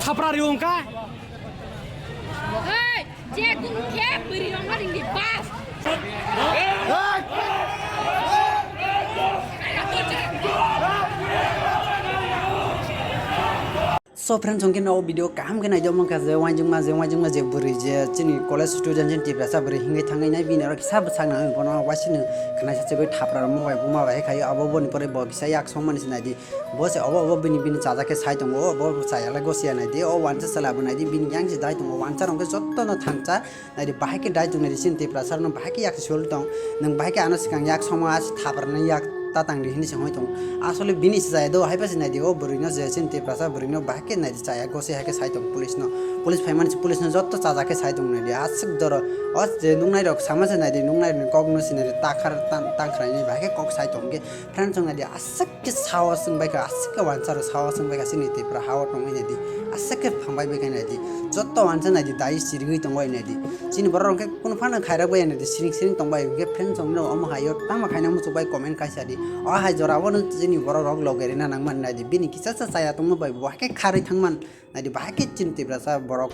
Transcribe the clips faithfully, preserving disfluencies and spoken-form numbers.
Khapra ri wngkha. Hey, je gung khe bwrwi rong ma ring di bas. So friends, hwnkhe no video kaham khe naijak mankha je wainjwkma je wainjwkma je bwrwi je chini college student chini Tiprasa bwrwi hingwi thangwi nai bini oro kisa bwsak nangwi bono waisino khwnaisa chibwi thapra rwma bai buma bai khaio abo boni pore bo kisa yak songmani se naidi. Bo se obo obo bini bini chajak khe sai tongo, bo chaya le gosia naidi, o wansa chwla bo naidi, bini yang se dai tongo, wansa rok khe jotto no thansa naidi, bahai khe dai tongo naidi, chini Tiprasa rok no bahai khe yak se sul tong, nwng bahai khe ano swkang yak songma se thapra ni yak ta tang di hinwi se hoi tongo. Asole bini se chaya do, hai pa se naidi, o bwrwi no je chini Tiprasa bwrwi no bahai khe naidi chaya gosia hai khe sai tongo police no, police phai mani se police no jotto chajak khe sai tongo naidi, aswk doro, o je nuknai rok sama se naidi, nuknai rok ni kok no se naidi, takhar tan-, tangkhrai ni bahai khe kok sai tongo khe. Friends, wng naidi, aswk khe sao swng bai kha, aswk khe wansa rok sao swng bai kha, chini Tripura ha o tongwi naidi, aswk khe phang bai bai kha naidi, jotto wansa naidi, dai sirigwi tong bai naidi, chini borok rok khe kunu phano khairak bai naidi, siring siring tong bai, hwnkhe friends, wng no omo hai o tamo khaina muchuk bai comment khai sa di, o hai jora o no chini borok rok loge rina nang man naidi, bini kisa sa chaya tongma bai bo hai khe kharwi thang man. Naidi, bahai khe chini Tiprasa borok,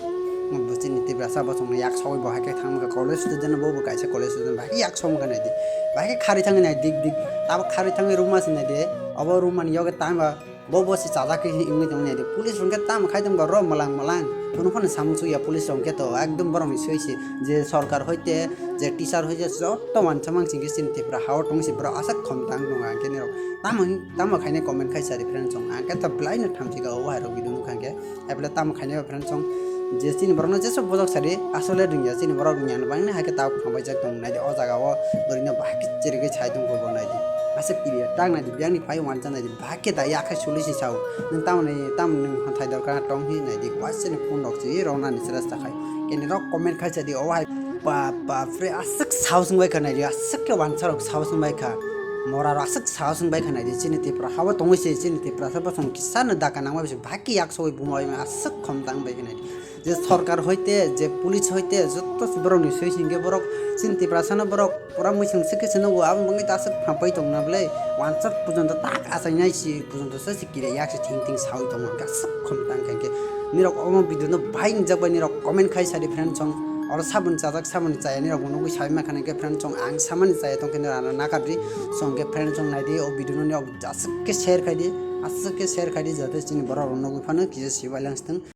chini Tiprasa bosongni yak sogwi bo hai khe thangma kha, college student bo, bo kaisa college student, bahai khe yak sogwi kha naidi, bahai khe kharwi thangwi nai dik dik, tabuk kharwi thangwi rwma se naidi, obo rwmani yoge tamo bo bo se chajak khe wngwi tongwi naidi, police rok khe tamo khai tongba rw mwlang mwlang, kunu phano samung sukya police rok khe to ekdom borokni swi se, je sorkar hoite, je teacher hoite, jotto wansa mansing khe chini Tripura ha o tongwi se borok aswk khom tang tongo, ang khe nirok tamo tamo khainai comment khai sa di friends, ang khe to belai no thamchi kha o hai rok video nukha khe. Eble tamo khainai ba friends song je chini borok no jesa bojok sari asole rwngya chini borok rwngya no bangni hai khe tabuk phang bai jak tong naidi o jaga o bwrwi no bahai khe chirigwi sai tong kho bo naidi ase piriya tak naidi biyang ni phai wansa naidi bahai khe da yakhai suli si sao nwng tamoni tamoni nwng hathai dorkar tong hi naidi waise ni phone rok si rw nani sera sa khai keni rok comment khai sa di o hai ba ba pre aswk sao sung bai kha naidi aswk khe wansa rok sao sung bai kha mora rok aswk sao sung bai kha naidi chini Tripura ha o tongwi se chini Tripura sa bosong kisa no daka nangma bisi bahai khe yak sogwi buma bai mano aswk khom tang bai khe naidi. Je sorkar hoite, je police hoite, jotto se borokni soi se hingke borok chini Tiprasano borok pura muisung se khe se nugo, aboni bagwi ta aswk phapai tongna bwle, wansat pujonto tak achainai se pujonto se se kire yak se thing thing sawi tongo, hingke aswk khom tang khe hingke nirok omo video no bahai wngjak bai nirok comment khai sadi friend song, oro saboni chajak saboni chaya nirok bo nugwi sawi mankha hingke friend song, ang samani chaya tongkhe nirok ano nakardi, so hingke friend song naidi o video no nirok aswk khe share khaidi, aswk khe share khaidi, jate chini borok rok nugwi phano kisa sibai langsitwng.